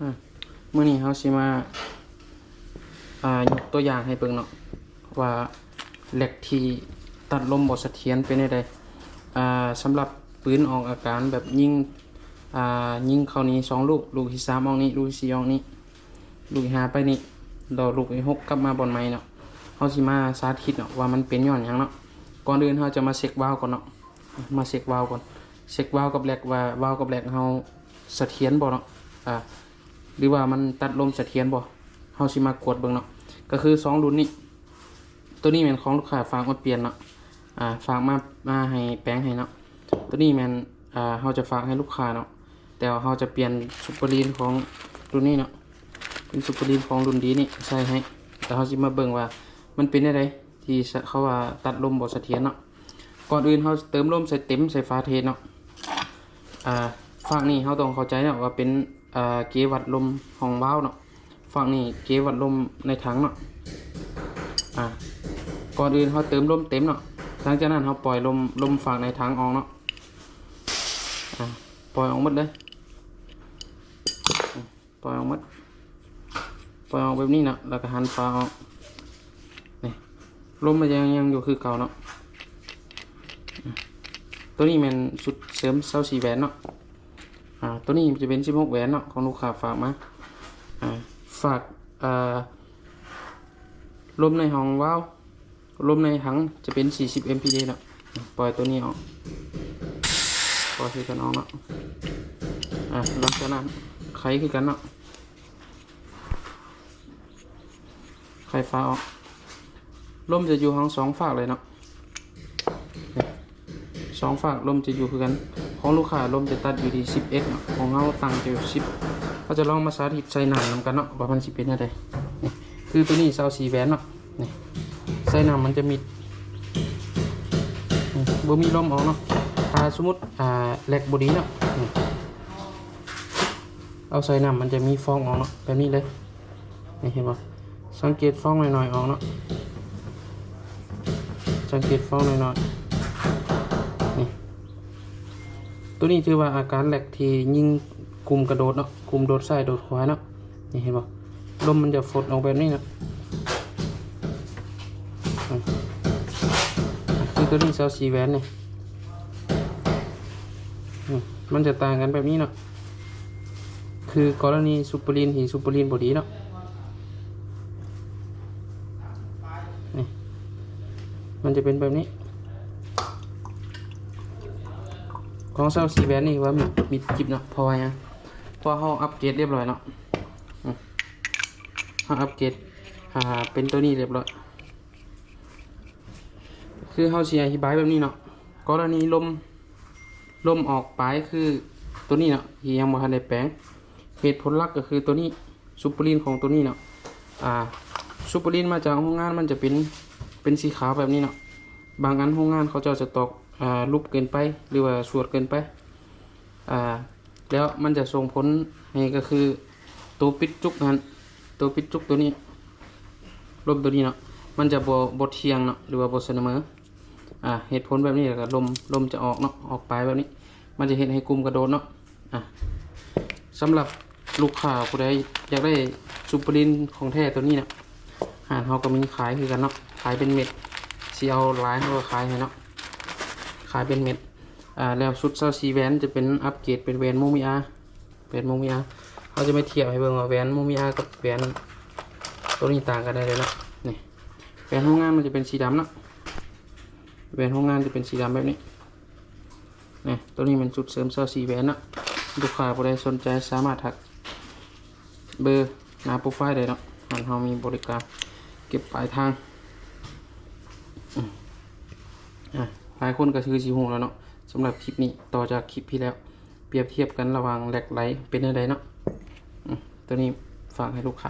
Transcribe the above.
ອາ ມື້ນີ້ເຮົາຊິມາ ອາ ຍົກຕົວຢ່າງໃຫ້ເບິ່ງເນາະ ວ່າແລັກທີ່ຕັດລົມບໍ່ສະຖຽນເປັນແນວໃດ. ອາ ສຳລັບປືນອອກອາການແບບຍິງ ອາ ຍິງເຂົ້ານີ້ສອງລູກ, ລູກທີສາມອອກນີ້, ລູກທີສີ່ອອກນີ້, ລູກທີຫ້າໄປນີ້, ແລ້ວລູກທີຫົກກັບມາບ່ອນໃໝ່ເນາະ. ເຮົາຊິມາສາທິດເນາະ ວ່າມັນເປັນຍ້ອນຫຍັງເນາະ. ກ່ອນອື່ນເຮົາຈະມາເຊັກວາວກ່ອນເນາະ, ມາເຊັກວາວກ່ອນ, ເຊັກວາວກັບແລັກ ວ່າວາວກັບແລັກເຮົາສະຖຽນບໍ່ເນາະ. ອາ ຫຼືວ່າມັນຕັດລົມສະຖຽນບໍ່, ເຮົາຊິມາກວດເບິ່ງເນາະ. ກໍຄືສອງລຸ້ນນີ້, ໂຕນີ້ແມ່ນຂອງລູກຄ້າຝາກມາປ່ຽນເນາະ, ອາ ຝາກມາ ມາໃຫ້ແປງໃຫ້ເນາະ. ໂຕນີ້ແມ່ນ ອາ ເຮົາຈະຝາກໃຫ້ລູກຄ້າເນາະ, ແຕ່ວ່າເຮົາຈະປ່ຽນຊຸບເປີລີນຂອງລຸ້ນນີ້ເນາະ, ເປັນຊຸບເປີລີນຂອງລຸ້ນດີນີ້ໃສ່ໃຫ້. ແລ້ວເຮົາຊິມາເບິ່ງວ່າມັນເປັນແນວໃດ ທີ່ສະ ເຂົາວ່າຕັດລົມບໍ່ສະຖຽນເນາະ. ກ່ອນອື່ນເຮົາເຕີມລົມໃສ່ເຕັມໃສ່ຝາເທດເນາະ. ອາ ຟາກນີ້ເຮົາຕ້ອງເຂົ້າໃຈເນາະວ່າເປັນ ອາ ເກວັດລົມຂອງວາວເນາະ, ຟາກນີ້ເກວັດລົມໃນຖັງເນາະ. ອາ ກ່ອນອື່ນເຮົາເຕີມລົມເຕັມເນາະ, ຫຼັງຈາກນັ້ນເຮົາປ່ອຍລົມ ລົມຟາກໃນຖັງອອກເນາະ. ອາ ປ່ອຍອອກໝົດເລີຍ. ປ່ອຍອອກໝົດ, ປ່ອຍອອກແບບນີ້ເນາະ ແລ້ວກໍຫັນຝາອອກ. ນີ້ ລົມມັນຍັງ ຍັງຢູ່ຄືເກົ່າເນາະ. ໂຕນີ້ແມ່ນຊຸດເສີມຊາວສີ່ແຫວນເນາະ, ອາ ໂຕນີ້ຈະເປັນສິບຫົກແຫວນເນາະ ຂອງລູກຄ້າຝາກມາ. ອາ ຝາກ ອາ ລົມໃນຫ້ອງວາວ ລົມໃນຖັງຈະເປັນສີ່ສິບເອັມພີເອເນາະ. ປ່ອຍໂຕນີ້ອອກ, ປ່ອຍຄືກັນອອກເນາະ. ອາ ຫຼັງຈາກນັ້ນໄຂຄືກັນເນາະ, ໄຂຝາອອກ. ລົມຈະຢູ່ທັງສອງຟາກເລີຍເນາະ, ສອງຟາກລົມຈະຢູ່ຄືກັນ. ຂອງລູກຄ້າລົມຈະຕັດຢູ່ທີ່ສິບເອັດເນາະ, ຂອງເຮົາຕັ້ງຢູ່ສິບ. ເຮົາຈະລອງມາສາທິດໃສ່ນ້ຳນຳກັນເນາະ ວ່າມັນຊິເປັນແນວໃດ. ນີ້ ຄືໂຕນີ້ຊາວສີ່ແຫວນເນາະ, ນີ້ ໃສ່ນ້ຳມັນຈະມິດ ນີ້ ບໍ່ມີລົມອອກເນາະ. ຖ້າສົມມຸດ ອາ ແລັກບໍ່ດີເນາະ, ນີ້ ເອົາໃສ່ນ້ຳມັນຈະມີຟອງອອກເນາະ ແບບນີ້ເລີຍ. ນີ້ເຫັນບໍ່? ສັງເກດຟອງໜ້ອຍໆອອກເນາະ, ສັງເກດຟອງໜ້ອຍໆ. ນີ້ ໂຕນີ້ຖືວ່າອາການແລັກທີ່ຍິງກຸ່ມກະໂດດເນາະ, ກຸ່ມໂດດຊ້າຍໂດດຂວາເນາະ. ນີ້ເຫັນບໍ່? ລົມມັນຈະຟົດອອກແບບນີ້ເນາະ. ອາ ຄືໂຕນີ້ຊາວສີ່ແຫວນນີ້ ອາ ມັນຈະຕ່າງກັນແບບນີ້ເນາະ. ຄືກໍລະນີຊຸບເປີລີນ ທີ່ຊຸບເປີລີນບໍ່ດີເນາະ, ນີ້ ມັນຈະເປັນແບບນີ້. ຂອງຊາວສີ່ແຫວນນີ້ວ່າມິດ ມິດຈິບເນາະ, ເພາະວ່າຫຍັງ? ເພາະເຮົາອັບເກຣດລຽບຮ້ອຍເນາະ, ອາ ເຮົາອັບເກຣດ ອາ ເປັນໂຕນີ້ລຽບຮ້ອຍ. ຄືເຮົາຊິອະທິບາຍແບບນີ້ເນາະ, ກໍລະນີລົມ ລົມອອກປາຍຄືໂຕນີ້ເນາະ ທີ່ຍັງບໍ່ທັນໄດ້ແປງ. ເຫດຜົນຫຼັກກໍຄືໂຕນີ້ ຊຸບເປີລີນຂອງໂຕນີ້ເນາະ. ອາ ຊຸບເປີລີນມາຈາກໂຮງງານມັນຈະເປັນ ເປັນສີຂາວແບບນີ້ເນາະ. ບາງອັນໂຮງງານເຂົາເຈົ້າຈະຕອກ ອາ ຫຼຸບເກີນໄປ ຫຼືວ່າສວດເກີນໄປ ອາ ແລ້ວມັນຈະສົ່ງຜົນໃຫ້ ກໍຄືໂຕປິດຈຸກຫັ້ນ ໂຕປິດຈຸກໂຕນີ້ ລົມໂຕນີ້ເນາະ ມັນຈະບໍ່ ບໍ່ທ່ຽງເນາະ ຫຼືວ່າບໍ່ສະເໝີ. ອາ ເຫດຜົນແບບນີ້ ແລ້ວກໍລົມ ລົມຈະອອກເນາະ ອອກປາຍແບບນີ້ ມັນຈະເຮັດໃຫ້ກຸ່ມກະໂດດເນາະ. ອາ ສຳລັບລູກຄ້າຜູ້ໃດຢາກໄດ້ຊຸບເປີລີນຂອງແທ້ໂຕນີ້ເນາະ, ຮ້ານເຮົາກໍມີຂາຍຄືກັນເນາະ, ຂາຍເປັນເມັດ. ຊິເອົາຫຼາຍເຮົາກໍຂາຍໃຫ້ເນາະ, ຂາຍເປັນເມັດ. ອາ ແລ້ວຊຸດຊາວສີ່ແຫວນຈະເປັນອັບເກຣດເປັນແຫວນໂມມີອາ ແຫວນໂມມີອາ. ເຮົາຈະມາທຽບໃຫ້ເບິ່ງວ່າແຫວນໂມມີອາກັບແຫວນໂຕນີ້ຕ່າງກັນແນວໃດເນາະ. ນີ້ ແຫວນໂຮງງານມັນຈະເປັນສີດຳເນາະ, ແຫວນໂຮງງານຈະເປັນສີດຳແບບນີ້. ນີ້ ໂຕນີ້ແມ່ນຊຸດເສີມຊາວສີ່ແຫວນເນາະ. ລູກຄ້າຜູ້ໃດສົນໃຈສາມາດທັກເບີໜ້າໂປຣໄຟໄດ້ເນາະ, ຮ້ານເຮົາມີບໍລິການເກັບປາຍທາງ. ອາ ຫຼາຍຄົນກໍຄືຊິຮູ້ແລ້ວເນາະ ສຳລັບຄລິບນີ້ ຕໍ່ຈາກຄລິບທີ່ແລ້ວ ປຽບທຽບກັນລະຫວ່າງແລັກໄຫຼເປັນແນວໃດເນາະ. ອາ ໂຕນີ້ຝາກໃຫ້ລູກຄ້າ.